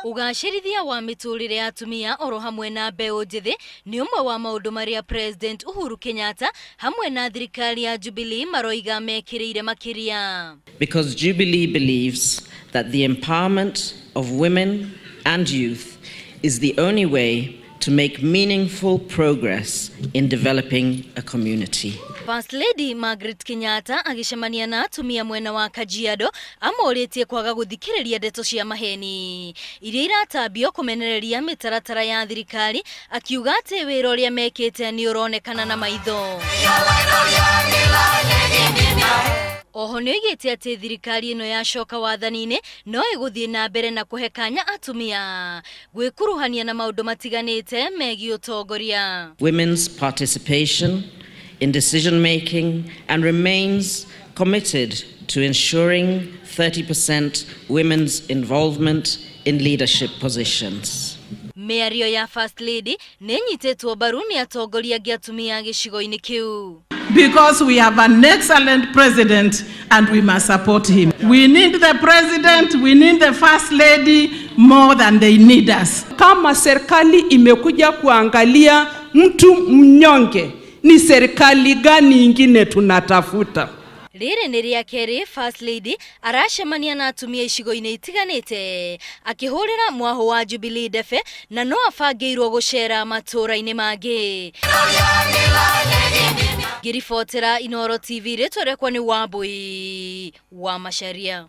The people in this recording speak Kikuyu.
Ũgacĩrithia wa mĩtũrĩre ya atumia oro hamwe na mbeũ njĩthĩ nĩ ũmwe wa maũndũ marĩa President Uhuru Kenyatta hamwe na thirikari ya Jubilee maroiga mekĩrĩire makĩria. Because Jubilee believes that the empowerment of women and youth is the only way to make meaningful progress in developing a community. First Lady Margaret Kenyatta agĩcemania na atumia mwena wa Kajiado amorĩtie kwaga gũthikĩrĩria ndeto cia maheni iria iratambio kũmenereria mĩtaratara ya thirikari, akiuga atĩ wĩra ũrĩa mekĩte nĩ ũronekana na maitho. Oho nĩ oigĩte atĩ thirikari ĩno yacoka wathani-inĩ no ĩgũthiĩ na mbere na kũhe kanya atumia gwĩkuruhania na maũndũ matiganĩte megiĩ ũtongoria. Women's participation in decision making and remains committed to ensuring 30% women's involvement in leadership positions. Mĩario ya First Lady nĩ ĩnyitĩtwo mbaru nĩ atongoria angĩ atumia gĩcigo-inĩ kĩu. Because we have an excellent president and we must support him. We need the president, we need the First Lady more than they need us. Kama serikali imekuja kuangalia mtu mnyonge, ni serikali gani ingine tunatafuta? Rĩrĩ nĩ rĩa kerĩ First Lady aracemania na atumia icigo-inĩ itiganĩte akĩhũrĩra mwahũ wa Jubilee ndebe na no abangĩirwo gũcera matũũra-inĩ mangĩ. Ngĩribotera Inooro TV, rĩtwa rĩakwa nĩ Wambui wa Macharia.